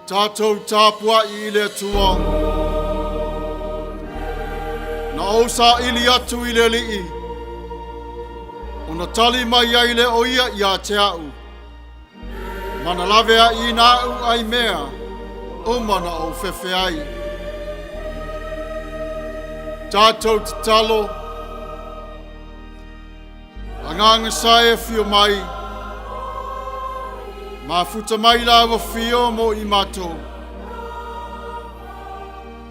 Tatou tapuai i le Atua. Na ou saili atu i le Alii, ona tali mai ai lea o ia ia te au, ma na laveaiina aʻu ai mea uma na ou fefe ai. Tatou tatalo, Agaga sa e afio mai, mafuta mai lau afio mo i matou.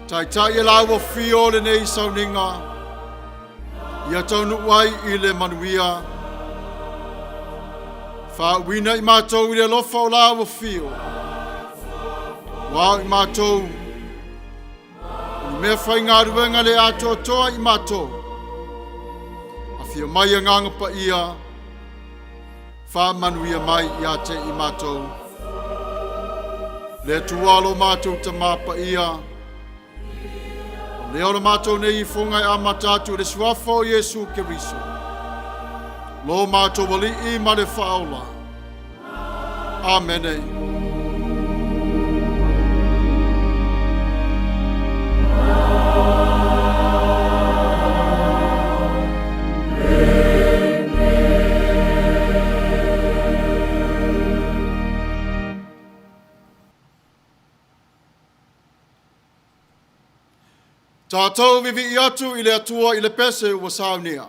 Taitai e lau afio o lenei sauniga, ia taunuu ai i le manuia. Faauuina i matou i le alofa o lau afio, ua ao i matou, O ni mea faigaluega le atoatoa i matou. Afio mai Agaga Paia, faamanuia mai ia te i matou. Le Atua lo matou Tamā Paia, o lea o le matou nei ifoga e amata atu i le suafa o Iesu Keriso, lo matou Alii ma le Faaola. Amene. Tatou vivii atu i le Atua i le pese ua saunia.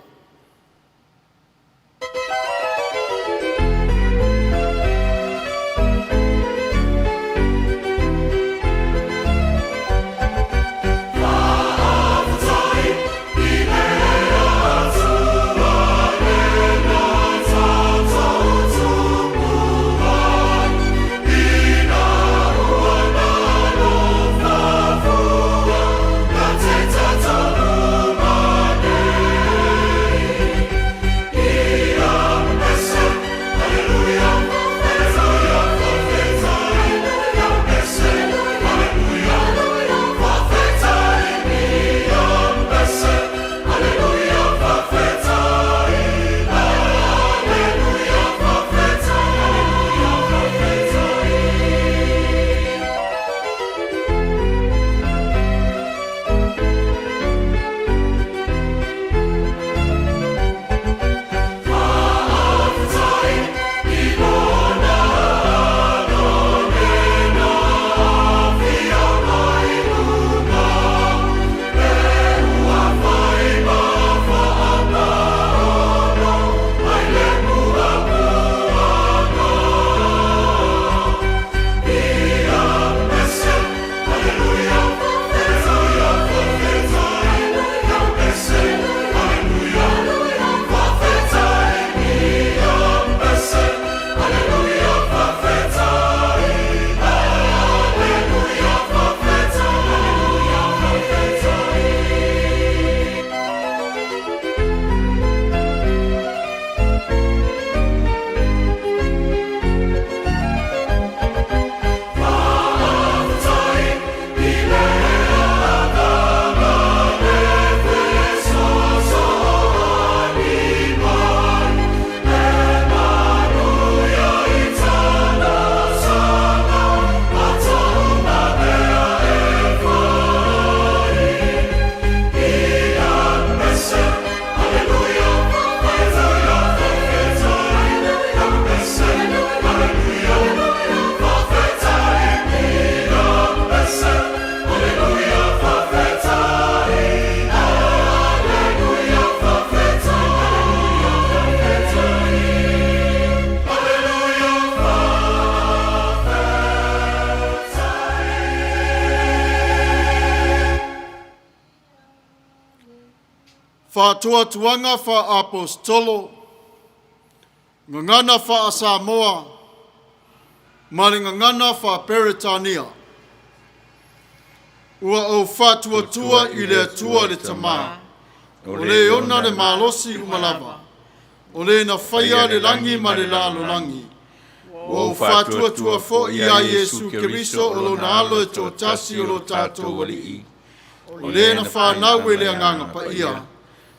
Faatuatuaga faa-Aposetolo, Gagana faa-Samoa ma le Gagana faa-Peretania. Ua ou faatuatua i le Atua le Tama, o le ona le malosi uma lava, o le na faia le lagi ma le lalolagi. Ua ou faatuatua foi ia Iesu Keriso o lona Alo e toatasi o lo tatou Alii, o le na fanau e le Agaga Paia,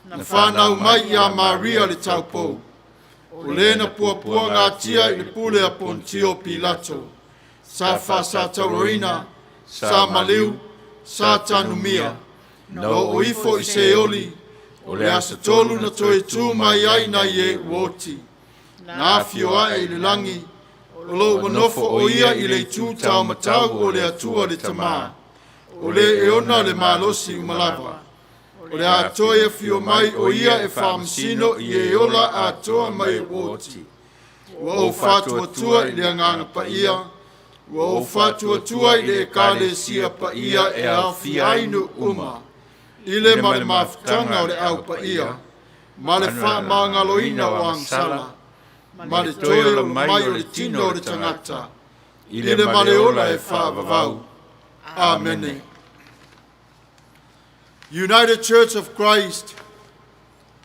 na fanau mai ia Maria le taupou, o le na puapuagatia i le pule a Pontio Pilato, Sa faasatauraina, sa maliu, sa tanumia, na oo ifo i Seoli, o le aso tolu na toe tu mai ai nai e ua oti, na afio ae i le lagi, o lo o ua nofo o ia i le itu taumatau o le Atua le Tamā, o le e ona le malosi uma lava. O le a toe afio mai o ia e faamasino i e ola atoa ma e ua oti. Ua ou faatuatua i le Agaga Paia, ua ou faatuatua i le Ekalesia Paia e aofia ai nuu uma, i le ma le mafutaga o le Au Paia, ma le faamagaloina o agasala, ma le toe ola mai o le tino o le tagata, i le ma le ola e faavavau. Amene. United Church of Christ,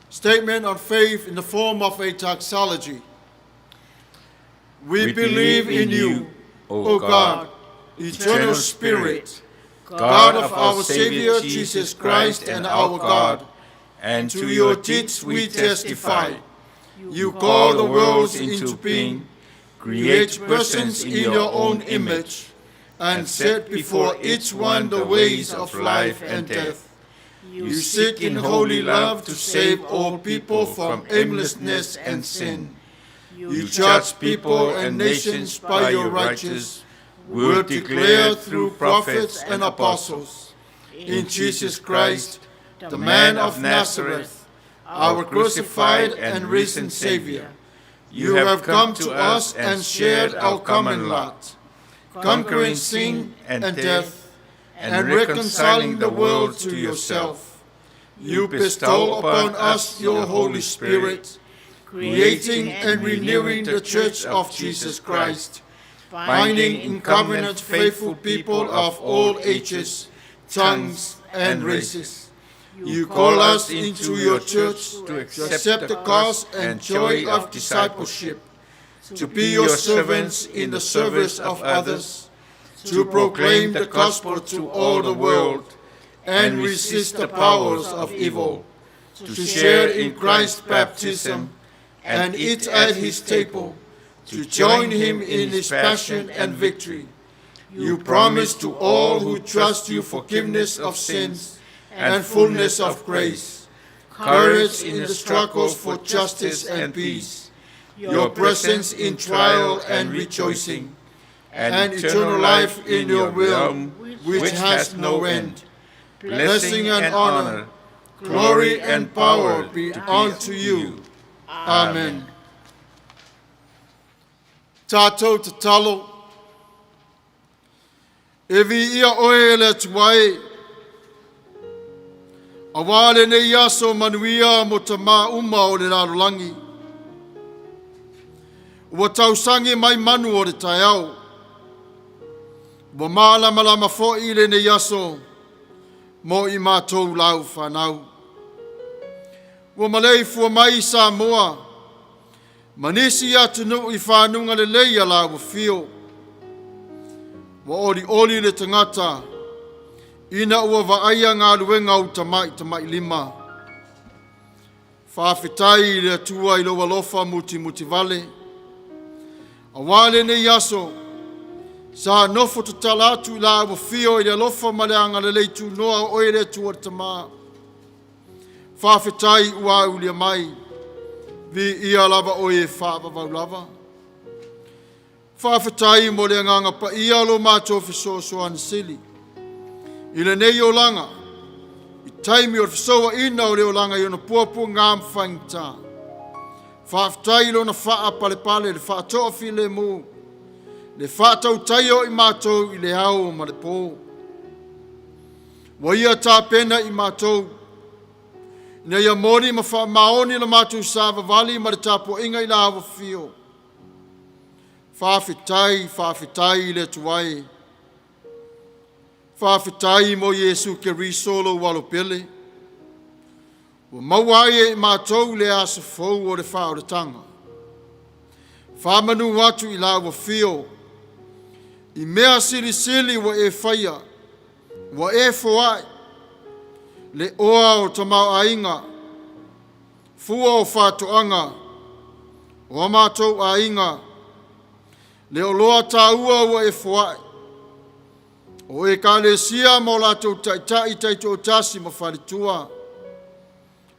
Statement on Faith in the form of a doxology. We believe in you, O God, eternal Spirit, God of our Savior Jesus Christ and our God, and to your deeds we testify. You call the worlds into being, create persons in your own image, and set before each one the ways of life and death. You seek in holy love to save all people from aimlessness and sin. You judge people and nations by your righteous word declared through prophets and apostles. In Jesus Christ, the man of Nazareth, our crucified and risen Savior, you have come to us and shared our common lot, conquering sin and death and reconciling the world to yourself. You bestow upon us your Holy Spirit, creating and renewing the Church of Jesus Christ, binding in covenant faithful people of all ages, tongues, and races. You call us into your church to to accept the cost and joy of discipleship, to be your servants in the service of others, to proclaim the gospel to all the world, and resist the powers of evil, to share in Christ's baptism and eat at his table, to join him in his passion and victory. You promise to all who trust you forgiveness of sins and fullness of grace, courage in the struggles for justice and peace, your presence in trial and rejoicing, and eternal life in your realm, which has no end. Blessing and honor, glory and power be unto you. Amen. Tatou tatalo. E viia oe e le Atua e, auā lenei aso manuia mo tamā uma o le lalolagi. Ua tausagi mai manu o le taeao. Ua malamalama foi lenei aso mo i matou lau fanau. Ua maleifua mai i Samoa ma nisi atunuu i fanuga lelei a lāua fio. Ua olioli le tagata ina ua vaaia galuega a ou tamatamailima. Faafetai i le Atua i lou alofa mutimutivale, auā lenei aso sa nofo tatala atu i la ua fio i le alofa ma le agalelei tunoa o oe le Atua le Tamā. Faafetai ua aulia mai, viia lava oe e faavavau lava. Faafetai mo le agaga paia o lo matou fesoasoani sili i lenei olaga, i taimi o le fesouaina o le olaga i ona puapuaga ma faigata. Faafetai i lona faapalepale, le faatoafilemu, le faatautaia o i matou i le ao ma le po. Ua ia tapena i matou, ina ia moni ma faamaoni la matou savavali ma le tapuaiga i la afifio. Faafetai, faafetai i le Atua e. Faafetai mo Iesu Keriso lou Alo pele, ua maua ai e i matou le aso fou o le faaolataga. Faamanu atu i la ua fio, i mea silisili ua e faia, ua e foai, le oa o tamaoaiga, fua o faatoaga, o a matou aiga, Le oloa taua ua e foai, o ekalesia ma o latou taitai taitoatasi ma faletua,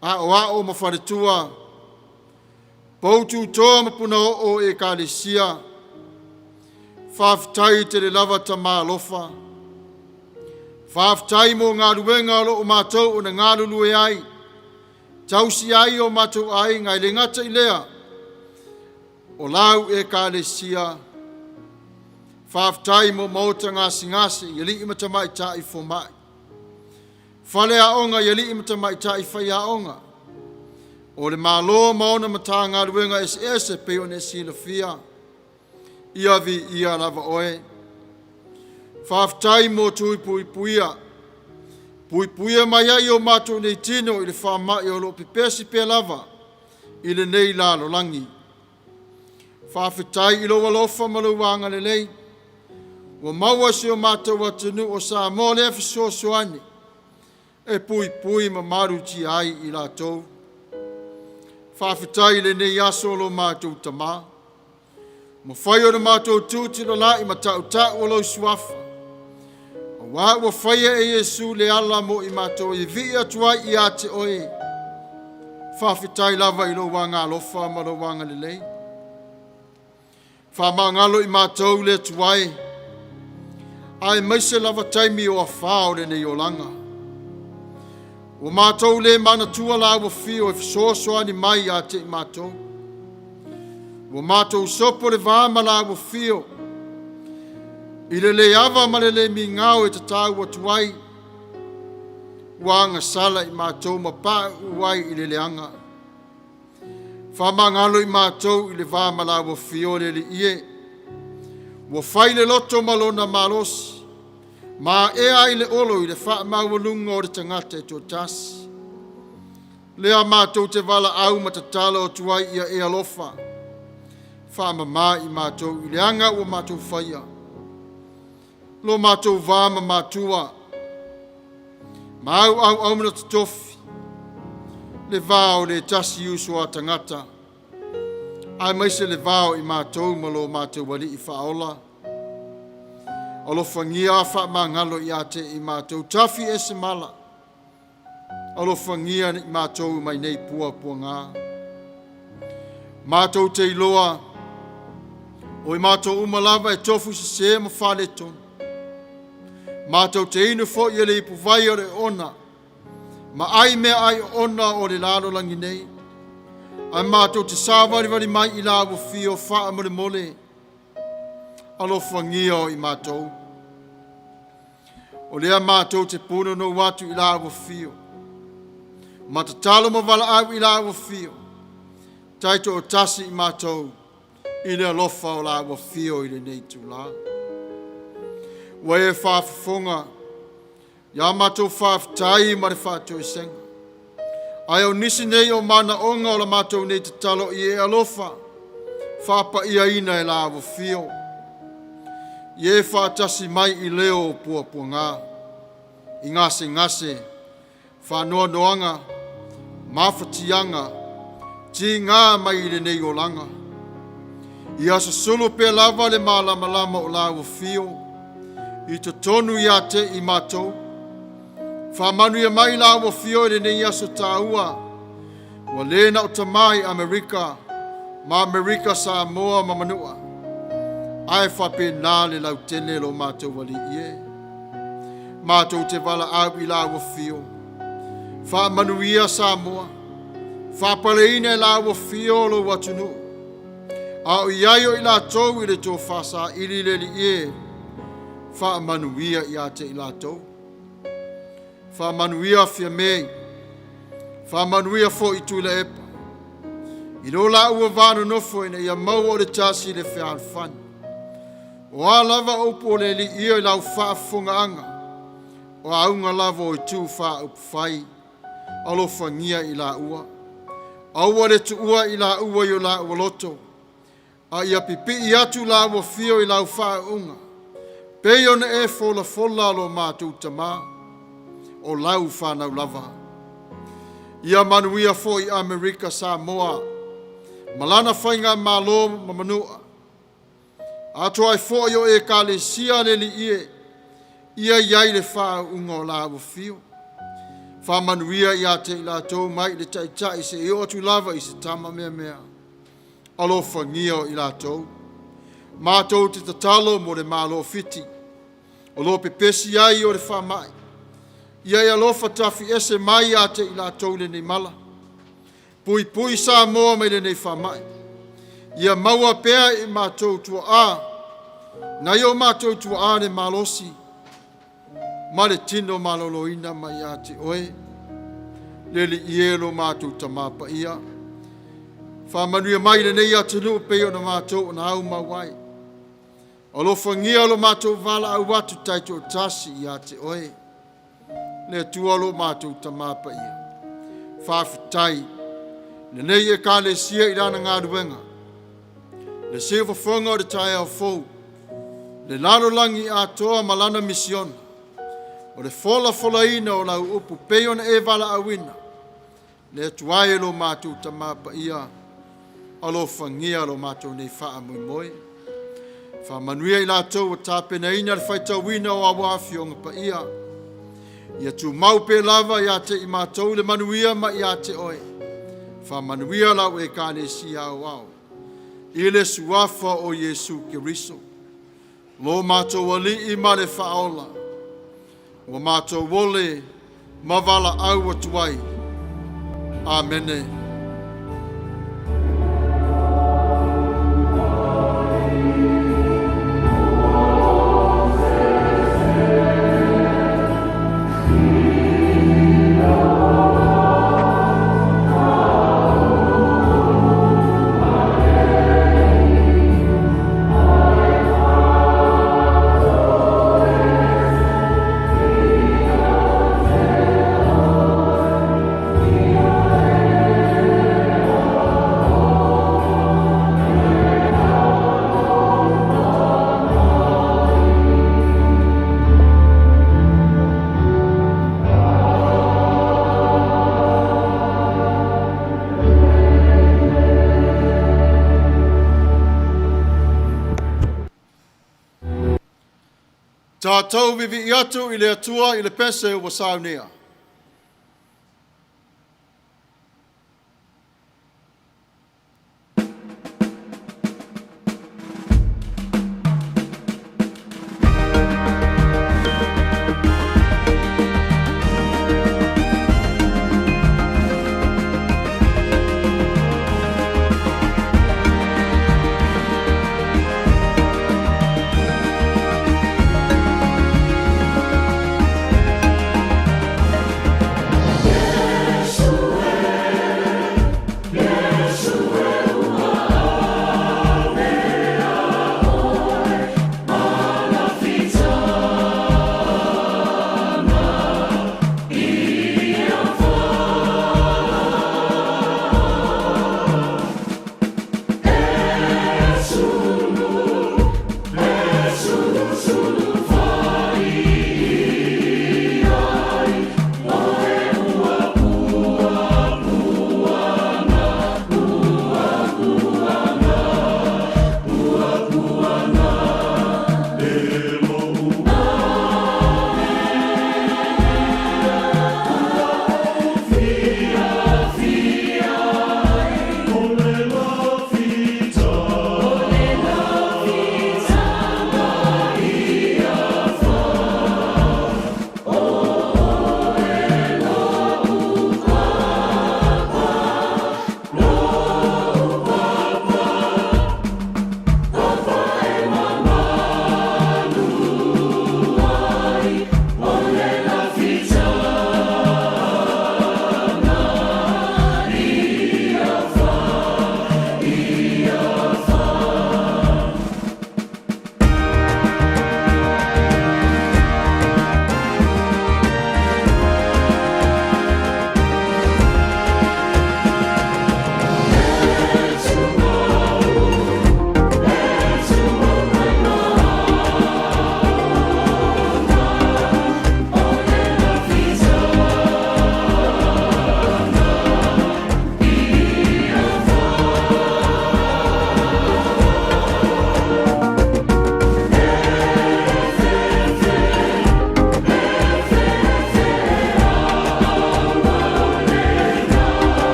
aoao ma faletua, poututoa ma punaoo o ekalesia, faafetai tele lava Tama alofa, faafetai mo galuega o lo o matou ona galulue ai, tausi ai o matou aiga, e le gata i lea, o lau ekalesia. Faafetai mo maota gasegase i alii ma tamaitai fomai, faleaoga i alii ma tamaitai faiaoga, o le Malo ma ona Matagaluega eseese pei ona e silafia, ia viia lava oe. Faafetai mo tui puipuia, puipuia mai ai o matou nei tino i le faamai o lo o pepesi pea lava i lenei lalolagi. Faafetai i lou alofa ma lou agalelei ua maua e si o matou atunuu o Samoa lea fesoasoani e puipui ma malutia ai i latou. Faafetai i lenei aso lo matou Tamā, mafai ona matou tu tilala'i ma ta'uta'u o lou Suafa, auā ua faia e Iesu le ala mo i matou e vivii atu ai ia te oe. Faafetai lava i lou agaalofa ma lou agalelei. Faamagalo i matou le Atua e, aemaise lava taimi o afā o lenei olaga. Ua matou le manatua Lāua Fio e fesoasoani mai ia te i matou. Ua matou sopo le va ma Lāua Fio i le le ava ma le le migao e tatau atu ai, ua agasala i matou ma pauu ai i le leaga. Faamagalo i matou i le va ma Lāua Fio le Alii e, ua fai le loto ma lona malosi, ma aea ai le olo i le faamaualuga o le tagata e toatasi. Lea matou te valaau ma tatalo atu ai ia e alofa, faamama i matou i leaga ua matou faia, lo matou va ma matua, ma au auauna totofi, le va o le tasi uso a tagata, aemaise le va o i matou ma lo matou Alii Faaola. Alofagia faamagalo ia te i matou, tafi ese mala, alofagia i matou mai nei puapuaga. Matou te iloa, o i matou uma lava e tofu sesē ma faaletonu. Matou te inu foi e le ipuvai o le oona, ma ai meaai oona o le lalolagi nei, ae matou te savalivali mai i la ua fio faamolemole, alofagia o i matou. O lea matou te punonou atu i la ua fio, ma tatalo ma valaau i la ua fio, taitoatasi i matou i le alofa o la ua fio i lenei itulā. Ua e faafofoga ia matou faafetai ma le faatoesega, ae o nisi nei o manaoga o la matou nei tatalo i e alofa, faapaiaina e la ua fio, ia e faatasi mai i leo o puapuaga, i gasegase, faanoanoaga, mafatiaga, tigā mai i lenei olaga. Ia susulu pea lava le malamalama o la ua fio i totonu ia te i matou. Faamanuia mai la ua fio i lenei aso taua, ua le na o tamā i Amerika, ma Amerika Samoa ma Manua, ae faapena le lautele lo matou Alii e. Matou te valaau i la ua fio, faamanuia Samoa, faapaleina e la ua fio lou atunuu, a o i ai o i latou i le tofa saili le Alii e, faamanuia ia te i latou. Faamanuia Fiame, faamanuia foi Tuilaepa, i lo laua va nonofo ina ia maua o le tasi le fealofani. O a lava upu o le Alii ia i lau faafofogaaga, o auga lava o itu faaupufai, alofagia i laua. Aua le tuua i laua i o laua loto, a ia pipii atu laua fio i lau faauuga, pei ona e folafola lo matou Tamā, o lau fanau lava. Ia manuia foi Amerika Samoa, ma lana faigamalo ma manua. Atoa ai fo'i o Ekalesia le Alii e, ia i ai le faauuga o la ua fio. Faamanuia ia te i latou mai le taitai seia oo atu lava i se tama meamea. Alofagia o i latou. Matou te tatalo mo le Malo o Fiti, o lo o pepesi ai o le faamai. Ia e alofa tafiese mai ia te i latou lenei mala. Puipui Samoa mai lenei faamai. Ia maua pea e i matou tuaa, nai o matou tuaa le malosi ma le tino maloloina mai ia te Oe. Le Alii e lo matou Tamā Paia, faamanuia mai i lenei atunuu pei ona matou aumau ai. Alofagia lo matou valaau atu taitoatasi ia te Oe, le Atua lo matou Tamā Paia. Faafetai lenei Ekalesia i lana galuega, le siufofoga o le taeao fou, le lalolagi atoa ma lana misiona, o le folafolaina o lau upu pei ona e valaauina, le Atua e lo matou Tamā Paia, alofagia lo matou nei faamoemoe. Faamanuia i latou ua tapenaina le faitauina o Aua Afioga Paia, ia tumau pea lava ia te i matou le manuia mai ia te Oe. Faamanuia lau Ekalesia Aoao i le Suafa o Iesu Keriso, lo matou Alii ma le Faaola, ua matou ole ma valaau atu ai. Amene. Tatou vivii atu i le Atua i le pese ua saunia.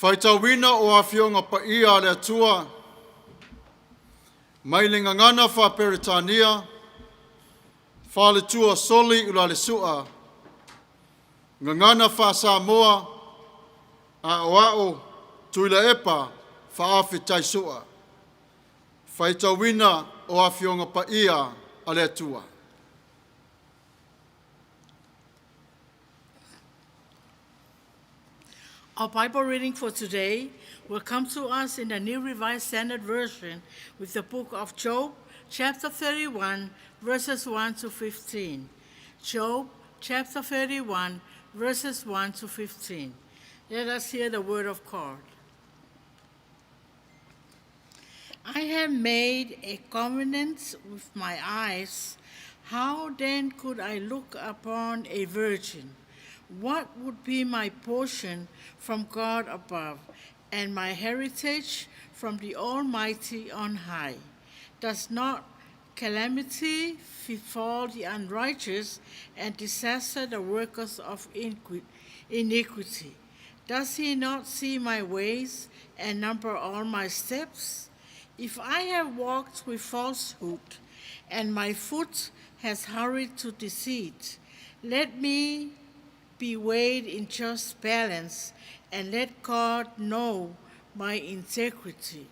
Faitauina o Afioga Paia a le Atua mai le Gagana Faa-Peretania, faletua Soli Ulalesua, Gagana Faa-Samoa, Aoao Tuilaepa Faafetai Sua. Faitauina o Afioga Paia a le Atua. Our Bible reading for today will come to us in the New Revised Standard Version with the book of Job, chapter 31, verses 1 to 15. Job, chapter 31, verses 1 to 15. Let us hear the word of God. I have made a covenant with my eyes. How then could I look upon a virgin? What would be my portion from God above, and my heritage from the Almighty on high? Does not calamity befall the unrighteous, and disaster the workers of iniquity? Does he not see my ways and number all my steps? If I have walked with falsehood, and my foot has hurried to deceit, let me be weighed in just balance, and let God know my integrity.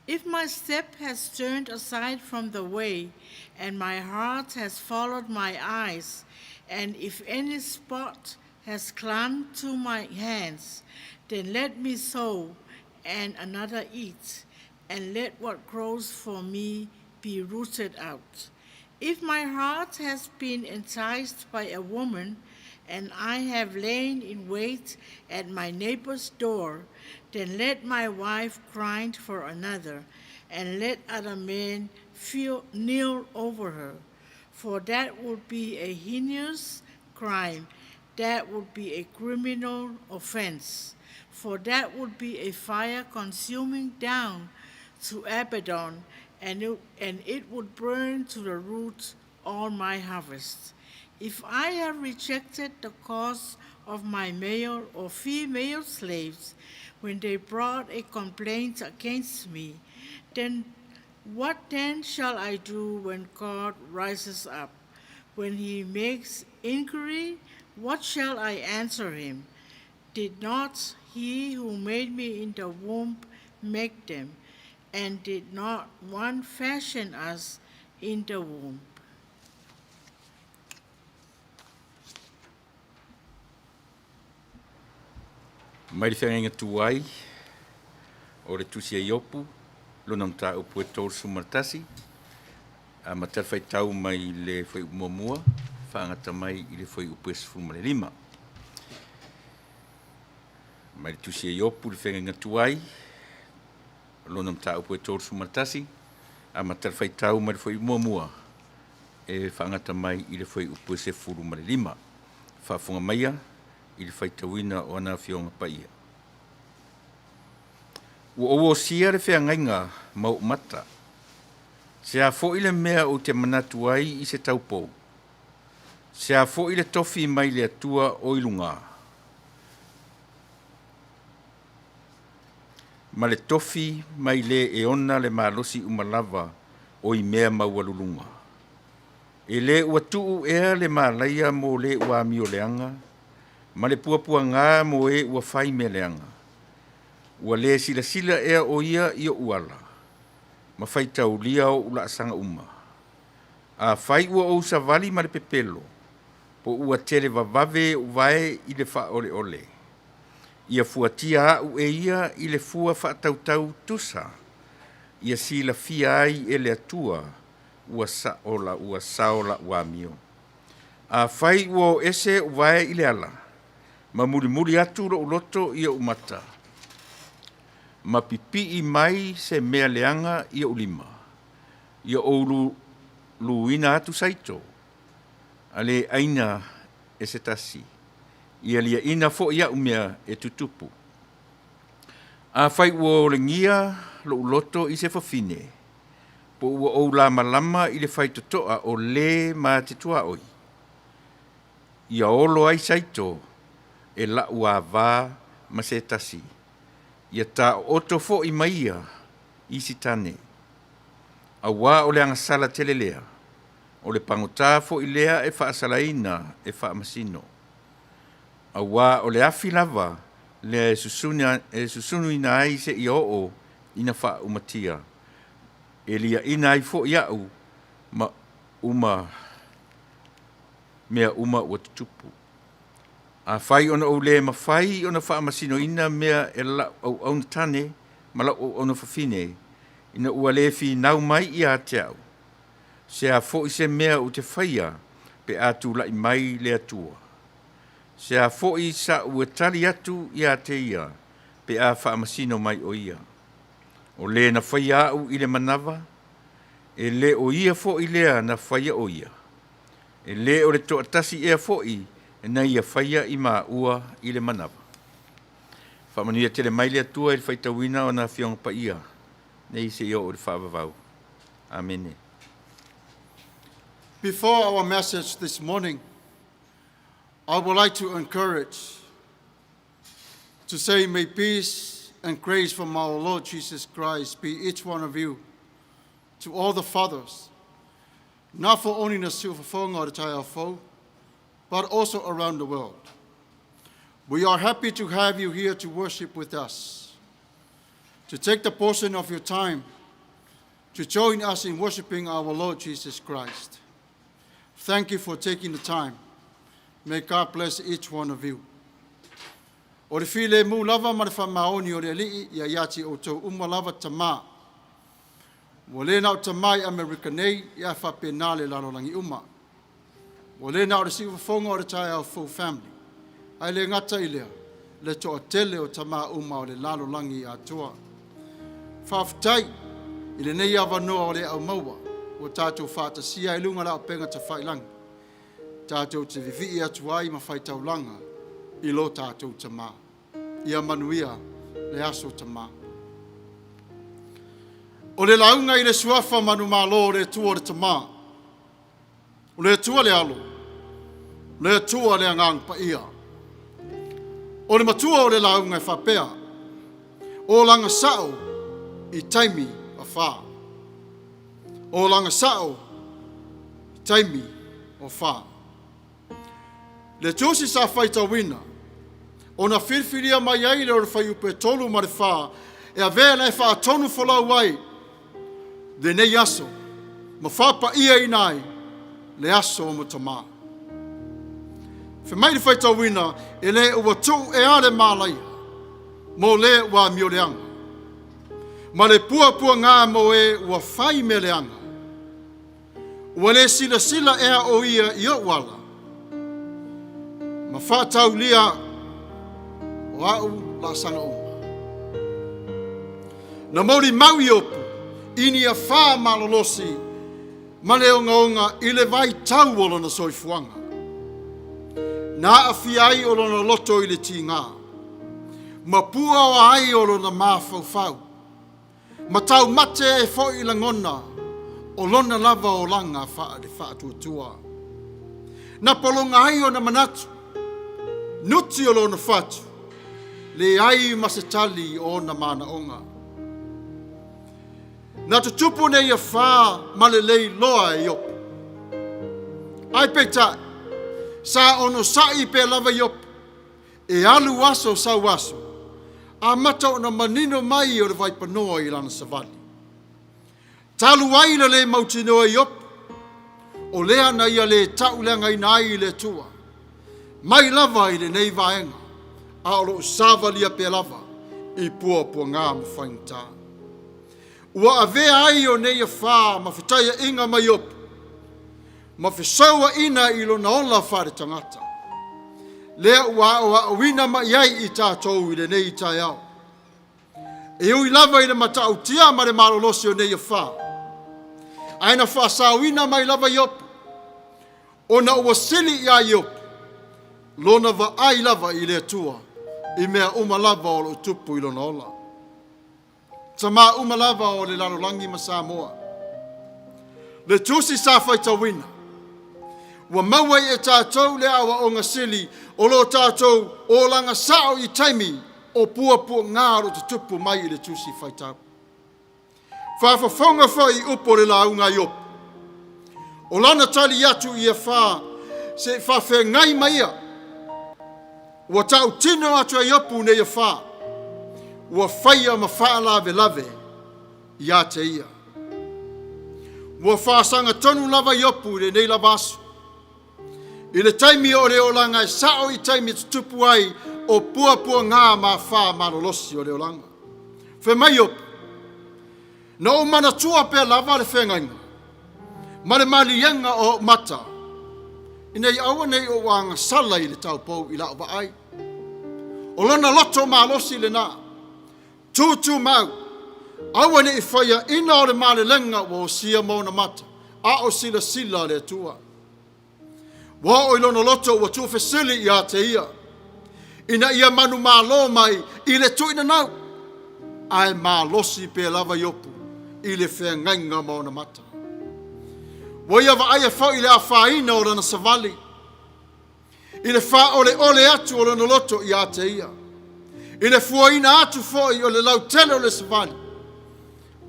If my step has turned aside from the way, and my heart has followed my eyes, and if any spot has clung to my hands, then let me sow, and another eat, and let what grows for me be rooted out. If my heart has been enticed by a woman, and I have lain in wait at my neighbor's door, then let my wife grind for another, and let other men kneel over her. For that would be a heinous crime, that would be a criminal offense. For that would be a fire consuming down to Abaddon, and it would burn to the root all my harvest. If I have rejected the cause of my male or female slaves when they brought a complaint against me, then what then shall I do when God rises up? When he makes inquiry, what shall I answer him? Did not he who made me in the womb make them? And did not one fashion us in the womb? Mai le feagaiga tuai o le Tusi a Iopu, lona mataupu e 31, amata le faitau mai le fuaiupu muamua, faagata mai i le fuaiupu e 15. Mai le Tusi a Iopu le feagaiga tuai, lona mataupu e 31, amata le faitau mai le fuaiupu muamua, e faagata mai i le fuaiupu e 15. Faafofoga maia i le faitauina o ana Afioga Paia. Ua ou osia le feagaiga ma ou mata, se a foi le mea ou te manatu ai i se taupou, se a foi le tofi mai le Atua o i luga, ma le tofi mai le e ona le malosi uma lava o i mea maualuluga. E le ua tuu ea le malaia mo le ua amioleaga, ma le puapuaga mo e ua fai mea leaga. Ua le silasila ea o ia i oʻu ala, ma faitaulia oʻu laasaga uma. Afai ua ou savali ma le pepelo, po ua tele vavave oʻu vae i le faaoleole, ia fuatia aʻu e ia i le fua faatautau tusa, ia silafia ai e le Atua ua sao la ua sao laʻu amio. Afai ua o ese oʻu vae i le ala, ma mulimuli atu loʻu loto i oʻu mata, ma pipii mai se mea leaga i oʻu lima, ia ou luina atu saito, a le ʻaina e se tasi, ia liaʻina foʻi aʻu mea e tutupu. Afai ua olegia loʻu loto i se fafine, po ua ou lamalama i le faitotoa o le ma te tuaoi, ia olo ai saito e laʻu avā ma se tasi. Ia taooto foʻi ma ia isi tane, auā o le agasala tele lea, o le pagotā foʻi lea e faasalaina e faamasino. Auā o le afi lava lea e susuna e susunuina ai seia oo ina faaumatia, e liaʻina ai foʻi aʻu ma uma mea uma ua tutupu. Afai ona ou lē mafai ona faamasinoina mea e la'u auauna tane ma la'u auauna fafine, ina ua lē finau mai ia te a'u, se a foʻi se mea ou te faia pe a tulaʻi mai le Atua? Se a foʻi saʻu e tali atu iā te ia pe a faamasino mai ʻo ia? O lē na faia aʻu i le manava, e lē ʻo ia foʻi lea na faia ʻo ia. E lē o le toatasi ea foʻi na ia faia i māua i le manava. Faamanuia tele mai le Atua i le faitauina o na Afioga Paia nei seia oo i le faavavau. Amene. Before our message this morning, I would like to encourage to say, may peace and grace from our Lord Jesus Christ be each one of you, to all the fathers, not for only the Siufafoga o le Taeao, but also around the world. We are happy to have you here to worship with us, to take the portion of your time to join us in worshiping our Lord Jesus Christ. Thank you for taking the time. May God bless each one of you. O le filemu lava ma le faamaoni o le Alii ia ia te outou uma lava tamā. Ua le na o tamā i Amerika nei, ia faapena le lalolagi uma. Ua le na o le Siufofoga o le Taeao Fou Family. Ae le gata i lea, le toatele o tamā uma o le lalolagi atoa. Faafetai i lenei avanoa o le au maua, ua tatou faatasia i luga la auupega tafailagi. Tatou te vivii atu ai ma faitaulaga i lo tatou tamā. Ia manuia le aso tamā. O le lauga i le suafa manumalo o le Atua o le tamā. O le Atua le alo, o le Atua le agaga paia. O le matua o le lauga e faapea, o laga sao i taimi o whā. O laga sao i taimi o whā. Le tusi sa faitauina, ona filifilia mai ai le o le fuaiupu 3 ma le 4, e avea le faatonu folau ai lenei aso, ma faapaiaina ai le aso o tamā. Fai mai le faitauina, e le ua tuu e ale malaia, mo le ua amio leaga. Ma le pua ngā mo e ua fai me leaga. Ua le silasila ea o ia i ou ala. Ma faataulia o au la sanga uma. Na mauli mau i opu, ini a whā malolosi, ma le ongaonga i le vai tau o lona soifuaga. Na aafia ai o lona loto i le tigā. Ma pua o ai o lona mafaufau. Ma taumate ai foʻi lagona o lona lava olaga le faatuatua. Na pologa ai ona manatu, nuti o lona fatu, leai ma se tali o ona manaoga. Na tutupu nei afa ma lelei loa e Iopo. Ae peitai, sa onosaʻi pea lava Iopo, e alu aso sau aso, amata ona manino mai o le vaipanoa i lana savali. Talu ai le le mautinoa Iopo, o lea na ia le tauleagaina ai i le Atua. Mai lava i lenei vaega, a o loo savalia pea lava i puapuagā ma faigata. Ua avea ai o nei afa ma fetaiaʻiga ma Iopo, ma fesauaʻina i lona ola faale tagata. Lea ua aoaoina mai ai i tatou i lenei taeao. E ui lava i le matautia ma le malolosi o nei afa. Ae na faasaoina mai lava Iopo, ona ua sili iā Iopo, lona vaai lava i le Atua, i mea uma lava o loo tupu i lona ola. Tamā uma lava o le lalolagi ma Samoa. Le tusi sa faitauina, ua maua i e tatou le aoaoga sili o lo tatou olaga sao i taimi o puapuaga o lo o tutupu mai i le Tusi Faitau. Faafofoga foi i upu o le lauga a Iopu. O lana tali atu i afa se i faafeagai ma ia. Ua tautino atu e Iopu nei afa, ua faia ma faalavelave ia te ia. Ua faasagatonu lava Iopu i lenei lava aso. I le taimi o le olaga e sao i taimi e tutupu ai o puapuaga ma afa malolosi o le olaga. Fai mai Iopu, Na ou manatua pea lava le feagaiga ma le maliega o ou mata, ina ia aua ne i ou agasala i le taupou i lau vaai. O lona loto malosi lena, tutumau, aua ne i faiaina o le malelega ua osia ma ona mata, a o silasila le Atua. Ua oo i lona loto ua tuufesili ia te ia, ina ia manumalo mai i le tuuinanau, ae malosi pea lava Iopu i le feagaiga ma ona mata. Ua ia vaaia foi le afaina o lana savali, i le faaoleole atu o lona loto ia te ia, i le fuaina atu foi o le lautele o le savali,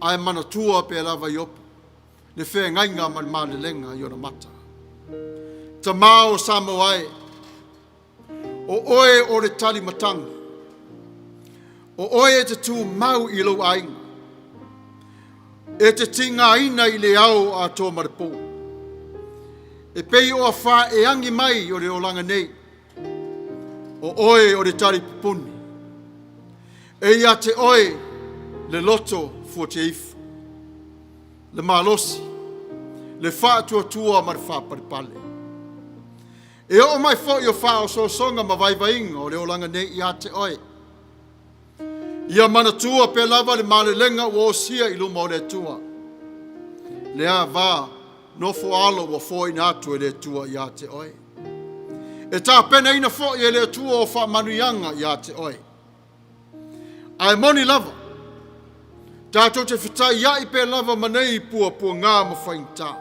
ae manatua pea lava Iopu le feagaiga ma le malelega i ona mata. Tamā o Samoa e, o oe o le tali matagi, o oe e te tumau i lou aiga, e te tigaina i le ao atoa ma le pō. E pei o afa e agi mai o le olaga nei, o oe o le tali pupuni. E ia te oe le loto fuateifo. le malosi, le faatuatua ma le faapalepale. E oo mai foi o faaosoosoga ma vaivaiga o le olaga nei ia te oe. Ia manatua pea lava le malelega ua osia i luma o le Atua. Le ava nofo alo ua foaina atu e le Atua ia te oe. E tapenaina foi e le Atua o faamanuiaga ia te oe. Ae moni lava, tatou te fetaiai pea lava ma nei puapuaga ma faigata.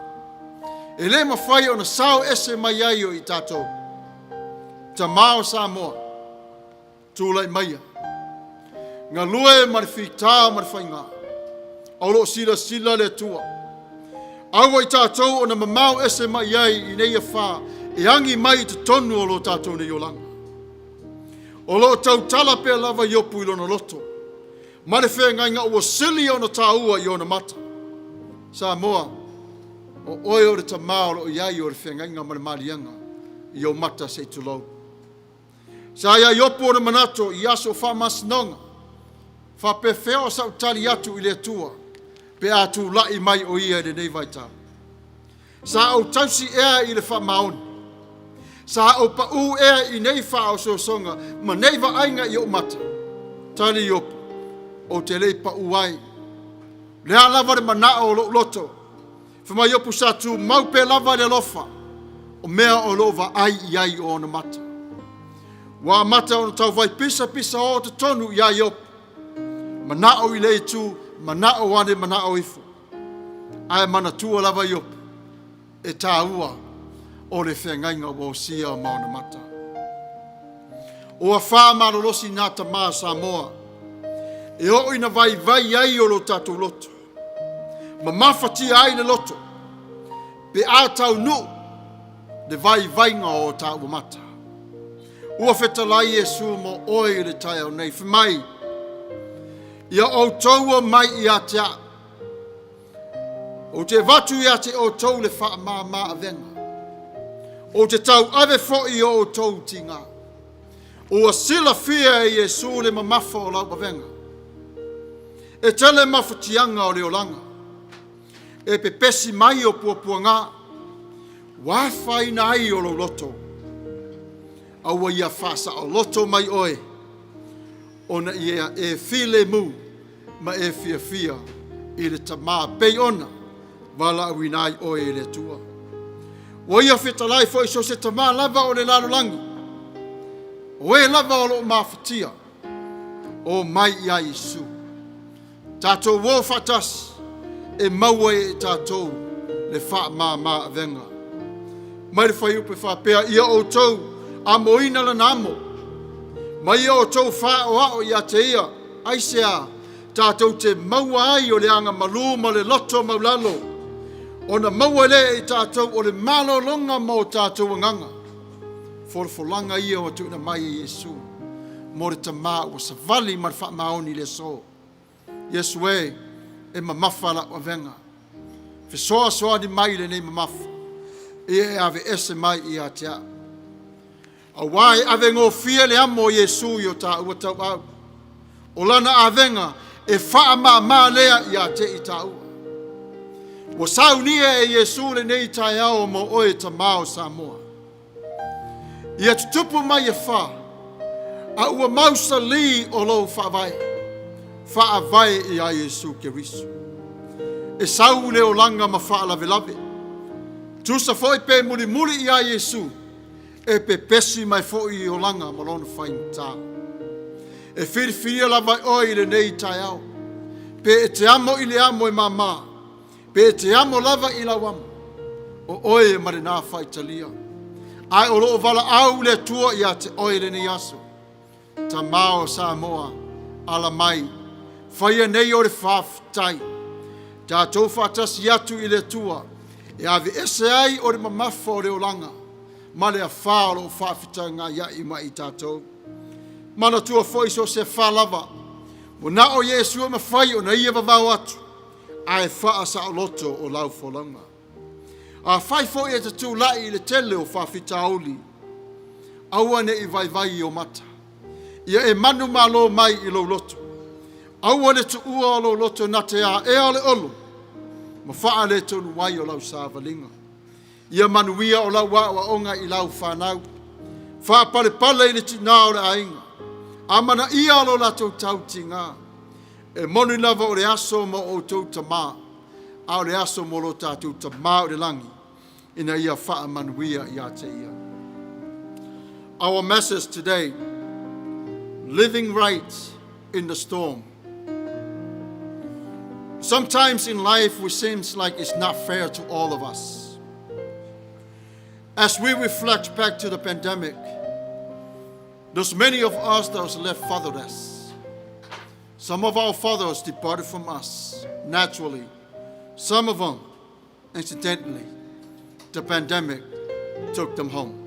E le mafai ona sao ese mai ai o i tatou. Tamā o Samoa, tulai maia. Galue ma le fitā ma le faigā. A o lo o silasila le Atua. Aua i tatou ona mamao ese mai ai i nei afa e agi mai i totonu o lo tatou nei olaga. O lo o tautala pea lava Iopu i lona loto, ma le feagaiga ua sili ona taua i ona mata. Samoa, o oe o le tamā o lo o i ai o le feagaiga ma le maliega i ou mata se i tulou. Sa ia Iopu ona manato i aso o faamasinoga, faapefea o sau tali atu i le Atua pe a tulai mai o ia i lenei vaitau. Sa ou tausi ea i le faamaoni. Sa ou paʻū ea i nei faaosoosoga ma nei vaaiga i ou mata. Tali Iopu, ou te le i paʻū ai. O le a lava le manao o lou loto? Fai mai Iopu sa tumau pea lava le alofa o mea o lo o vaai i ai o ona mata. Ua amata ona tauvai pisapisa o totonu iā Iopu. Manao i le itu, manao ane, manao ifo. Ae manatua lava Iopu, e taua o le feagaiga ua osia ma ona mata. Ua fa malolosi nā tamā Samoa, e oo ina vaivai ai o lo tatou loto, ma mafatia ai le loto, pe a taunuu le vaivaiga o taua mata. Ua fetalai Iesu mo oe i le taeao nei, fai mai, ia outou o mai ia te au, Ou te avatu ia te outou le faamāmā avega. Ou te tauave foi i o outou tigā. Ua silafia e Iesu le mamafa o lau avega. E tele mafatiaga o le olaga. E pepesi mai o puapuaga, ua afaina ai o lou loto. Aua ia faasaoloto mai oe, ona ia e filemu ma e fiafia i le Tamā pei ona valaauina ai oe e le Atua. Ua ia fetalai foi so se tamā lava o le lalolagi, o e lava o lo o mafatia, o mai iā Iesu. Tatou o faatasi e maua e tatou le faamāmā avega. Mai le fuaiupu e faapea, ia outou amoina lana amo, Ma ia outou faaoao ia te ia, aisea tatou te maua ai o le agamalu ma le loto maulalo, ona maua lea e i tatou o le malologa mo o tatou agaga. Folafolaga ia ua tuuina mai e Iesu mo le tamā ua savali ma le faamaoni i le aso. Iesu e, e mamafa lau avega. Fesoasoani mai i lenei mamafa, ia e aveese mai ia te au. Auā e avegofie le amo o Iesu i o tāua tauau. O lana avega e faamāmā lea ia te i tāua. Ua saunia e Iesu lenei taeao mo oe tamā o Samoa. Ia tutupu mai afa, a ua mausalī o lou faavae, faavae iā Iesu Keriso. E sau le olaga ma faalavelave. Tusa foi pe mulimuli iā Iesu, e pepesi mai foi i olaga ma lona faigata. E filifilia lava e oe i lenei taeao, pe e te amo i le amo e māmā, pe e te amo lava i lau amo, o oe ma lenā faitalia. Ae o loo valaau le Atua ia te oe i lenei aso. Tamā o Samoa, ala mai, faia nei o le faafetai. Tatou faatasi atu i le Atua, e aveese ai o le mamafa o le olaga, ma le afā o loo faafetagaiai ma i tatou. Manatua foi so o se afā lava, ua na o Iesu e mafai ona ia vavao atu, ae faasaoloto o lau folauga. Afai foi e te tulai i le tele o faafitauli, aua ne i vaivai i ou mata. Ia e manumalo mai i lou loto. Aua le tuua o lou loto na te aea o le olo, ma faaletonu ai o lau savaliga. Ia manuia o lau aoaoga i lau fanau. Faapalepale i le tinā o le aiga. Amanaia lo latou tautiga. E moni lava o le aso mo outou tamā, a o le aso mo lo tatou Tamā o le lagi, ina ia faamanuia ia te ia. Our message today, living right in the storm. Sometimes in life we seems like it's not fair to all of us. As we reflect back to the pandemic, there's many of us that was left fatherless. Some of our fathers departed from us naturally. Some of them, incidentally, the pandemic took them home.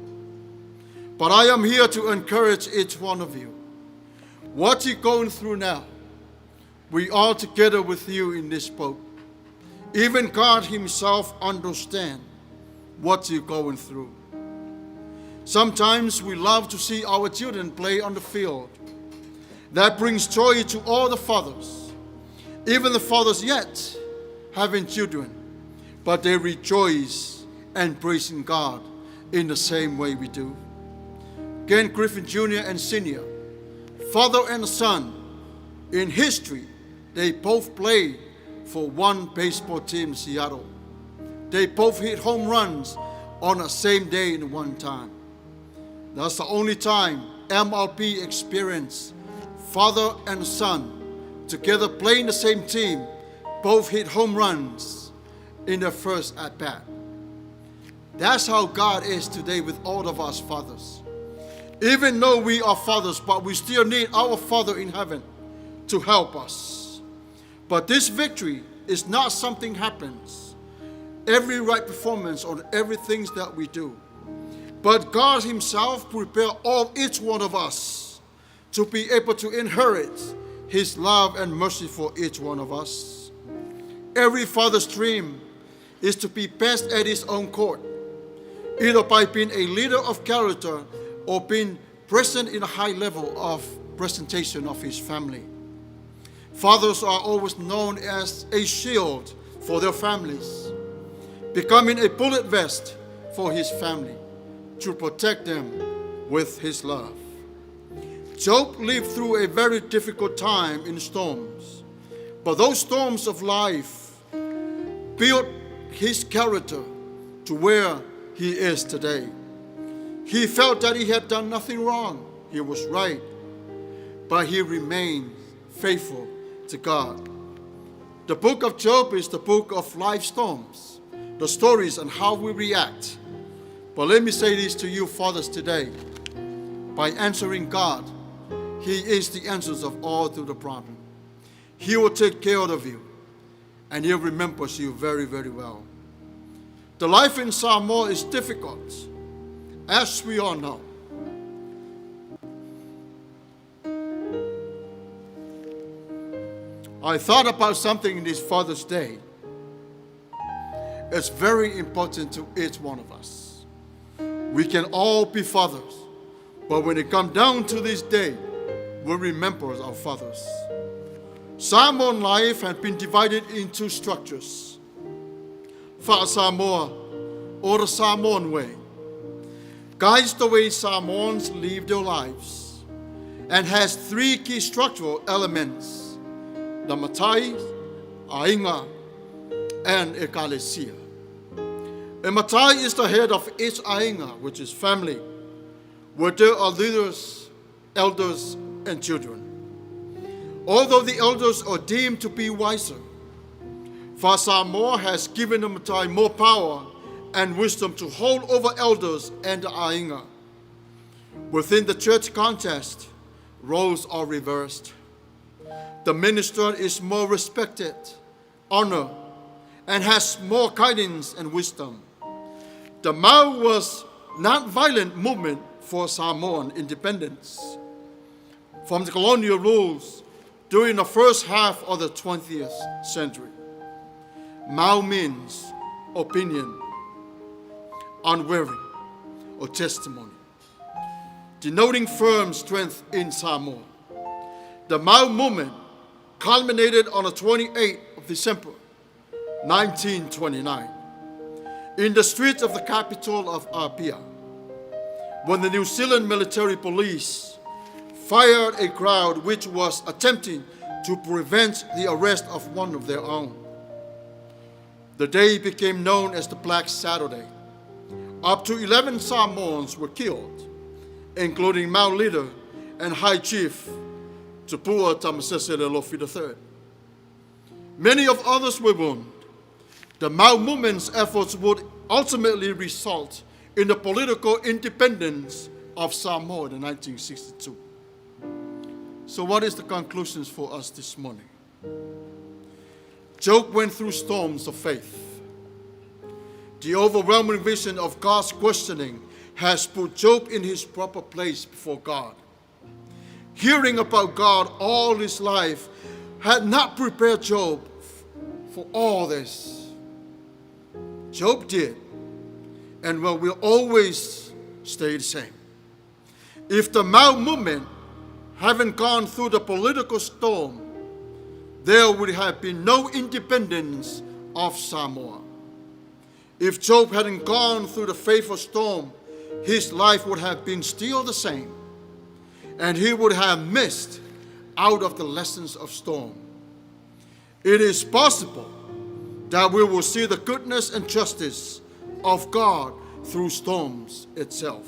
But I am here to encourage each one of you. What you're going through now, we are together with you in this boat. Even God Himself understands what you're going through. Sometimes we love to see our children play on the field. That brings joy to all the fathers, even the fathers yet having children, but they rejoice and praising God in the same way we do. Ken Griffey Jr. and Sr., father and son, in history, they both played for one baseball team in Seattle. They both hit home runs on the same day in one time. That's the only time MLB experienced father and son together playing the same team, both hit home runs in their first at bat. That's how God is today with all of us fathers. Even though we are fathers, but we still need our Father in heaven to help us. But this victory is not something happens every right performance on everything that we do. But God Himself prepare all each one of us to be able to inherit His love and mercy for each one of us. Every father's dream is to be best at his own court, either by being a leader of character or being present in a high level of presentation of his family. Fathers are always known as a shield for their families, becoming a bullet vest for his family to protect them with his love. Job lived through a very difficult time in storms, but those storms of life built his character to where he is today. He felt that he had done nothing wrong. He was right, but he remained faithful to God. The book of Job is the book of life storms, the stories and how we react. But let me say this to you, fathers, today. By answering God, He is the answers of all to the problem. He will take care of you, and He remembers you very, very well. The life in Samoa is difficult, as we all know. I thought about something in this Father's Day. It's very important to each one of us. We can all be fathers, but when it comes down to this day, we remember our fathers. Samoan life has been divided into structures. Fa'asamoa, or the Samoan way, guides the way Samoans live their lives and has three key structural elements: the Matai, Aiga, and Ekalesia. A Matai is the head of each Aiga, which is family, where there are leaders, elders, and children. Although the elders are deemed to be wiser, Fa'asamoa has given the Matai more power and wisdom to hold over elders and the Aiga. Within the church context, roles are reversed. The minister is more respected, honored, and has more guidance and wisdom. The Mau was not violent movement for Samoan independence from the colonial rules during the first half of the 20th century. Mau means opinion, unwavering, or testimony, denoting firm strength in Samoa. The Mau movement culminated on the 28th of December, 1929, in the streets of the capital of Apia, when the New Zealand military police fired a crowd which was attempting to prevent the arrest of one of their own. The day became known as the Black Saturday. Up to 11 Samoans were killed, including Mau leader and High Chief Tupua Tamasese Lealofi III. Many of others were wounded. The Mau movement's efforts would ultimately result in the political independence of Samoa in 1962. So what is the conclusions for us this morning? Job went through storms of faith. The overwhelming vision of God's questioning has put Job in his proper place before God. Hearing about God all his life had not prepared Job for all this. Job did, and will always stay the same. If the Mau movement haven't gone through the political storm, there would have been no independence of Samoa. If Job hadn't gone through the faithful storm, his life would have been still the same, and he would have missed out of the lessons of storm. It is possible that we will see the goodness and justice of God through storms itself.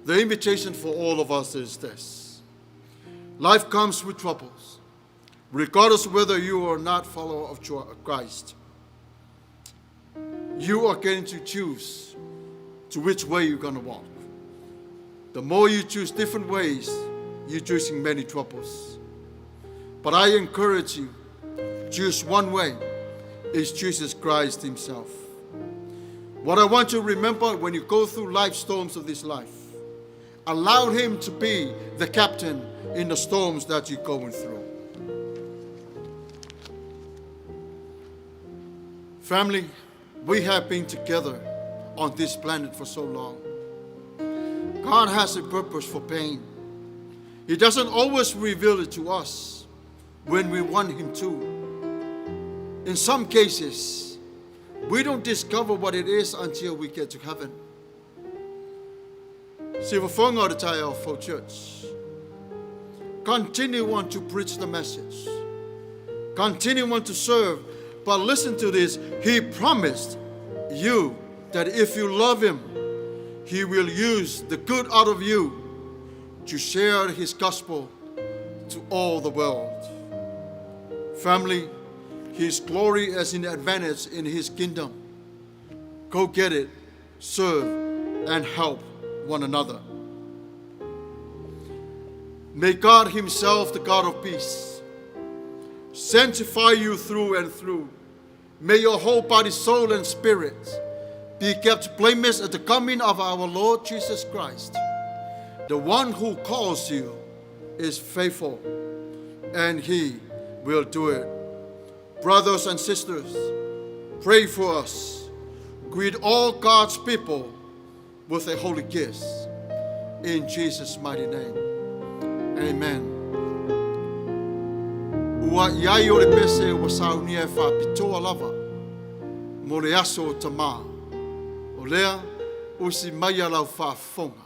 The invitation for all of us is this. Life comes with troubles, regardless whether you are not follower of Christ. You are going to choose to which way you're going to walk. The more you choose different ways, you're choosing many troubles. But I encourage you, choose one way, is Jesus Christ himself. What I want you to remember when you go through life storms of this life, allow him to be the captain in the storms that you're going through. Family, we have been together on this planet for so long. God has a purpose for pain. He doesn't always reveal it to us when we want him to. In some cases, we don't discover what it is until we get to heaven. For church. Continue on to preach the message. Continue on to serve. But listen to this. He promised you that if you love him, he will use the good out of you to share his gospel to all the world. Family, his glory is in advantage in his kingdom. Go get it, serve, and help one another. May God Himself, the God of peace, sanctify you through and through. May your whole body, soul, and spirit be kept blameless at the coming of our Lord Jesus Christ. The one who calls you is faithful, and he will do it. Brothers and sisters, pray for us. Greet all God's people with a holy kiss. In Jesus' mighty name. Amen. Ua i ai o le pese ua saunia e faapitoa lava mo le aso o tamā. O lea, usi mai a lau faafofoga.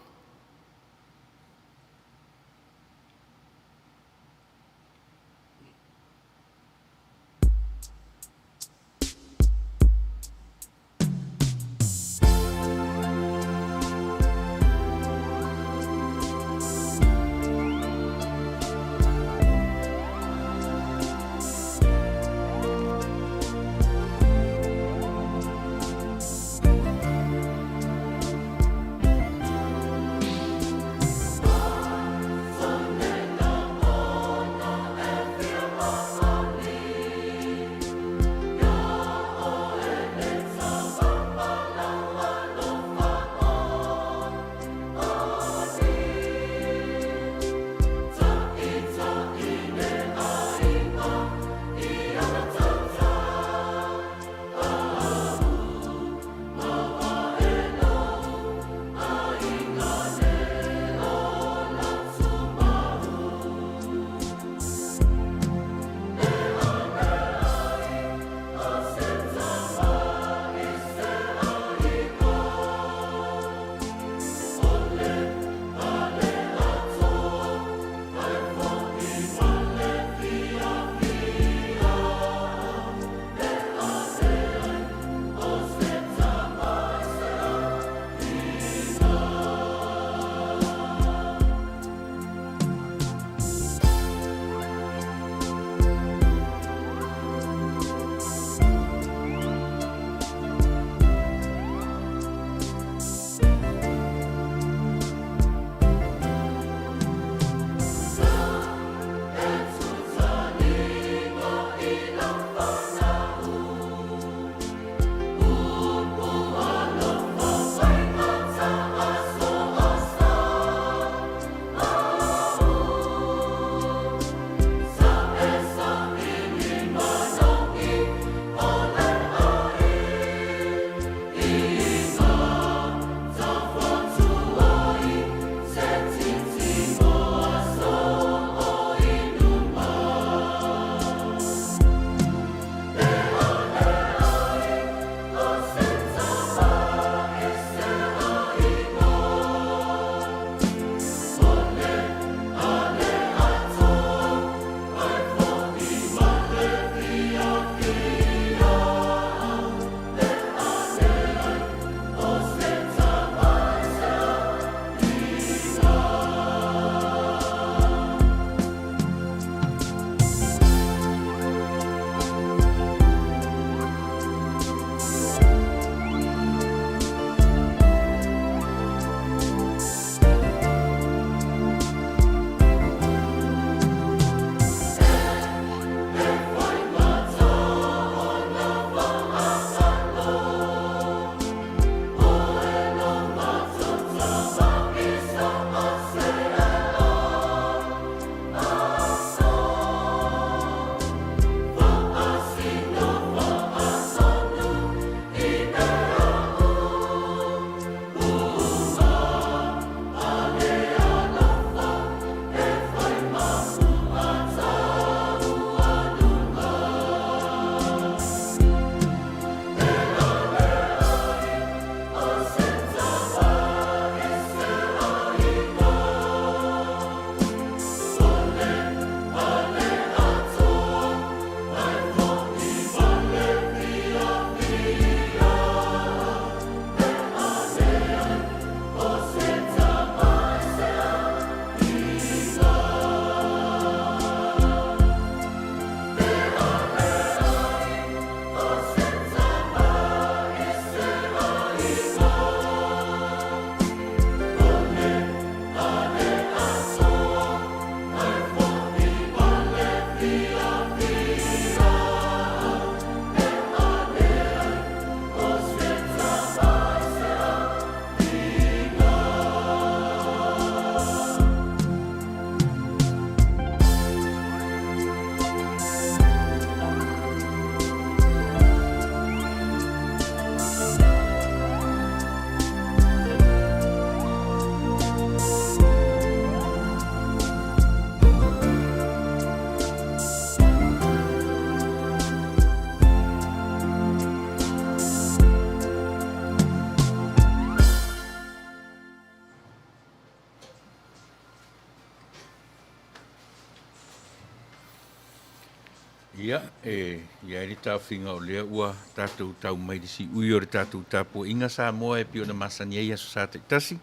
Ia, e i ai le taofiga o lea ua tatou tau mai i le siui o le tatou tapuaiga Samoa e pei ona masani ai aso Sa taitasi.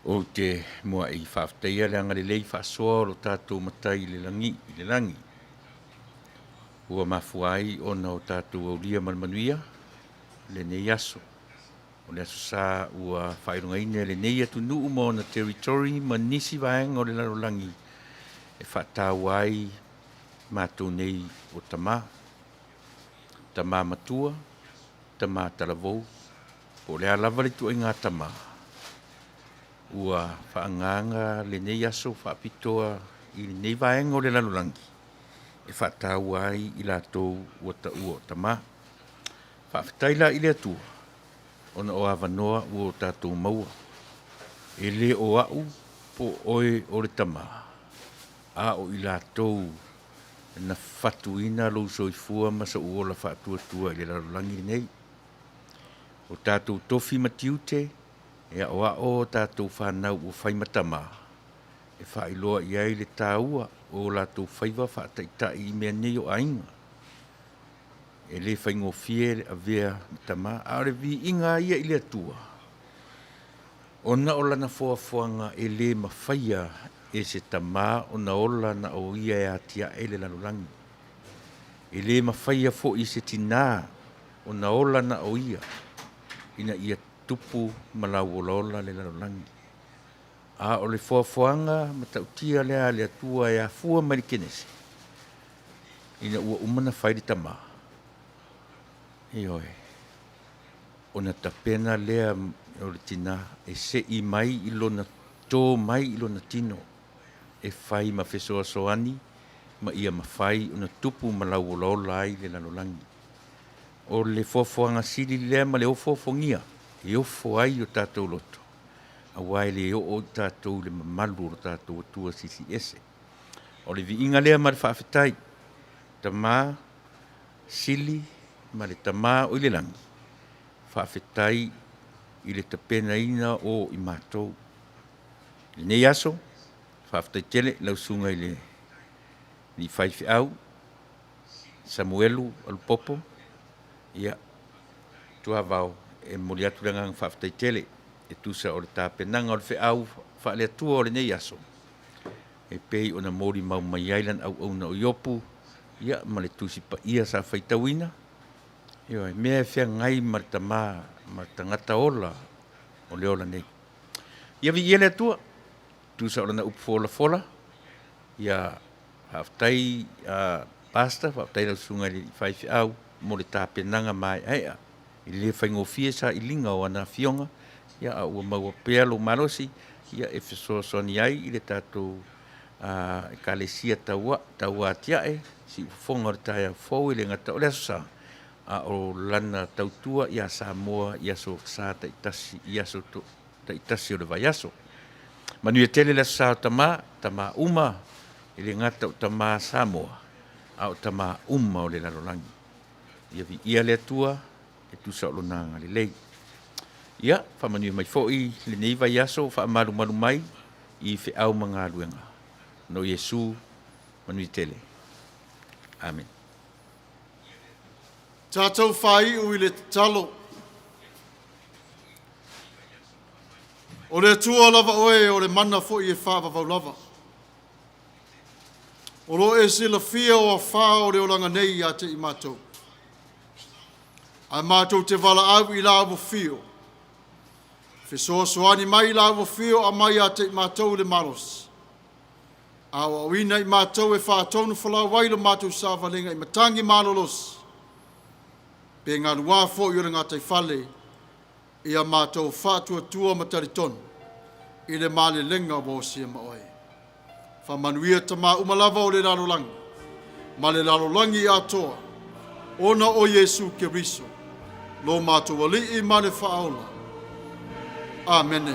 Ou te mua'i faafetaia le agalelei faasoa o lo tatou Matai i le lagi, i le lagi, ua mafua ai ona o tatou aulia ma le manuia lenei aso. O le Aso Sa ua faailogaina e lenei atunuu ma ona territory ma nisi vaega o le lalolagi e faataua ai matou nei o tama, tama matua, tama talavou, po o le a lava le ituaiga tama, ua faaagaaga lenei aso faapitoa i lenei vaega o le lalolagi e faataua ai i latou ua taua o tama. Faafetai la i le Atua ona o avanoa ua o tatou maua. E le o au po o oe o le tama, a o i latou na fatuina lou soifua ma sou ola faatuatua i le lalolagi lenei. O tatou tofi ma tiute e aoao a tatou fanau ua fai ma tama, e faailoa i ai le taua o o latou faiva faataitai i mea nei o aiga. E le faigofie le avea ma tama, a o le viiga lava ia i le Atua, ona o Lana foafoaga e le mafaia e se tama ona ola na o ia e atiae le lalolagi. E le mafaia foi e se tinā ona ola na o ia ina ia tupu ma lauolaola le lalolagi. A o le foafoaga matautia lea a le Atua e afua mai le Kenese, ina ua uma ona fai le tama, ioe, ona tapena lea o le tinā e se'i mai i lona tō mai i lona tino e fai ma fesoasoani ma ia mafai ona tupu ma lauolaola ai le lalolagi. O le foafoaga sili lea ma le ofoofogia e ofo ai o tatou loto, aua e le oo i tatou i le mamalu o lo tatou Atua Silisili Ese. O le viiga lea ma le faafetai, Tama Sili ma le Tama o i le lagi, faafetai i le tapenaina o i matou. I lenei aso, faafetai tele i lau susuga i le alii faifeau Samuelu Alupopo, ia, Tuavao, e momoli atu le agaga faafetai tele e tusa o le tapenaga o le feau faale-Atua o lenei aso, e pei ona molimau mai ai lana auauna o Iopu, ia, ma le Tusi Paia sa faitauina, ioe, mea e feagai ma le tama ma le tagata ola o le ola nei. Ia viia le Atua, tusa o lana upu folafola, ia faafetai uh, Pastor, faafetai lau susuga i le faifeau mo le tapenaga maeaea. E le faigofie sailiga o ana afioga, ia, a ua maua pea lou malosi ia, e fesoasoani ai i le tatou Ekalesia tauatiae, siufofoga o le taeao fou, e le gata o le Aso Sa, a o lana tautua iā Samoa i aso sa taitasi, i aso taitasi o le vaiaso. Manuia tele le Aso Sa o Tama, tama uma, e le gata o tama Samoa, a o tama uma o le lalolagi. Ia viia le Atua e tusa o lona agalelei. Ia, faamanuia mai foi lenei vaiaso o faamalumalu mai i feau ma galuega. No Iesu, manuia tele. Amen. Tatou faaiu i le tatalo. O le Atua lava oe o le mana foi e faavavau lava. O lo o e silafia o afā o le olaga nei ia te i matou. Ae matou te valaau i la ua fio. Fesoasoani mai i la ua fio a mai ia te i matou le malosi. Aoaoina i matou e faatonu folau ai lo matou savalega i matagi malolosi, pe galuā foi o le gataifale, ia matou faatuatua ma talitonu i le malelega ua osia ma oe. Faamanuia tama uma lava o le lalolagi, ma le lalolagi atoa, ona o Iesu Keriso, lo matou Alii ma le Faaola. Amene.